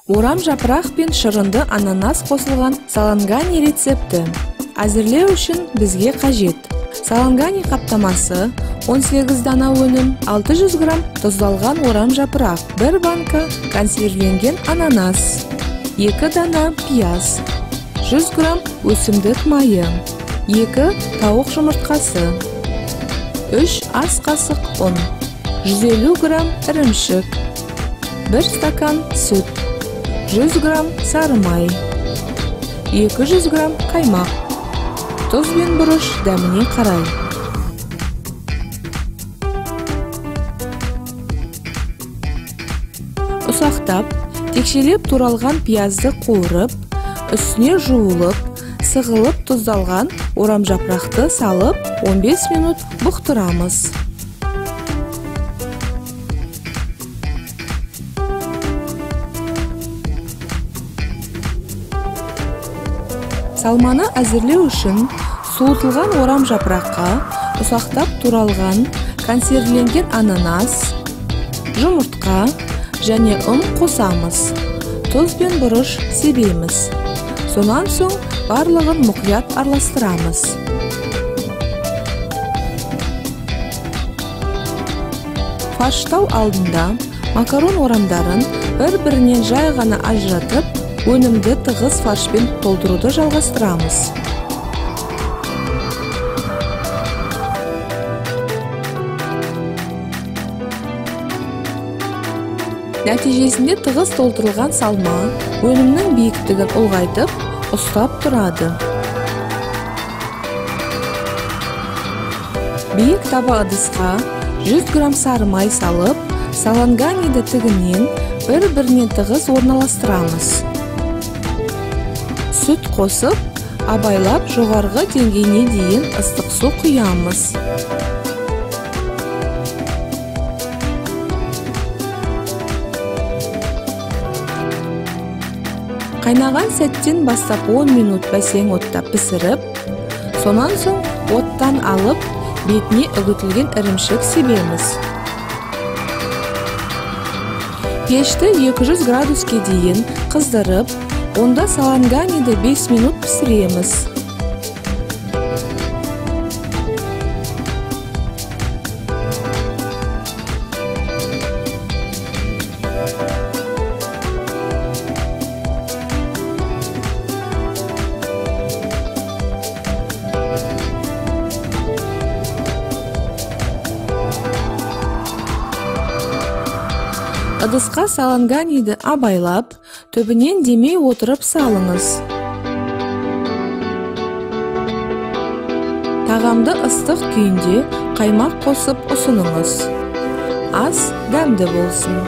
Орам жапырақ пен шырынды ананас қосылған салангани рецепті. Әзірлеу үшін бізге қажет: салангани қаптамасы, 18 дана өнім, 600 грамм тұздалған орам жапырақ, 1 банка консервіленген ананас, 2 дана пияз, 100 грамм өсімдік майы, 2 тауық жұмыртқасы, 3 ас қасық ұн, 150 грамм ірімшік, 1 стакан сүт, 100 грамм сары май, 200 грамм қаймақ, тұз бен бұрыш дәміне қарай. Ұсақтап, текшелеп туралған пиязды қуырып, үстіне жуылып, сығылып тұздалған орам жапырақты салып 15 минут бұқтырамыз. Салманы әзірлеу үшін суытылған орам жапыраққа ұсақтап туралған консервіленген ананас, жұмыртқа және ұн қосамыз. Тұз бен бұрыш себеміз. Сонан соң барлығын мұқият араластырамыз. Фарштау алдында макарон орамдарын бір-бірінен жай ғана ажыратып, өнімді тығыз фаршпен толтыруды жалғастырамыз. Нәтижесінде тығыз толтырылған салма өнімнің биіктігін ұлғайтып, ұстап тұрады. Биік таба ыдысқа 100 грамм сары май салып, саланганиді тігінен бір-біріне тығыз орналастырамыз. Сүт қосып, абайлап жоғарғы деңгейіне дейін ыстық су құямыз. Қайнаған сәттен бастап 10 минут бәсең отта пісіріп, сонан соң оттан алып, бетіне үгітілген ірімшік себеміз. Пешті 200 градуске дейін қыздырып, онда саланганиді 5 минут пісіреміз. Ыдысқа саланганиді абайлап, түбінен демей отырып салыңыз. Тағамды ыстық күйінде қаймақ қосып ұсыныңыз. Ас дәмді болсын.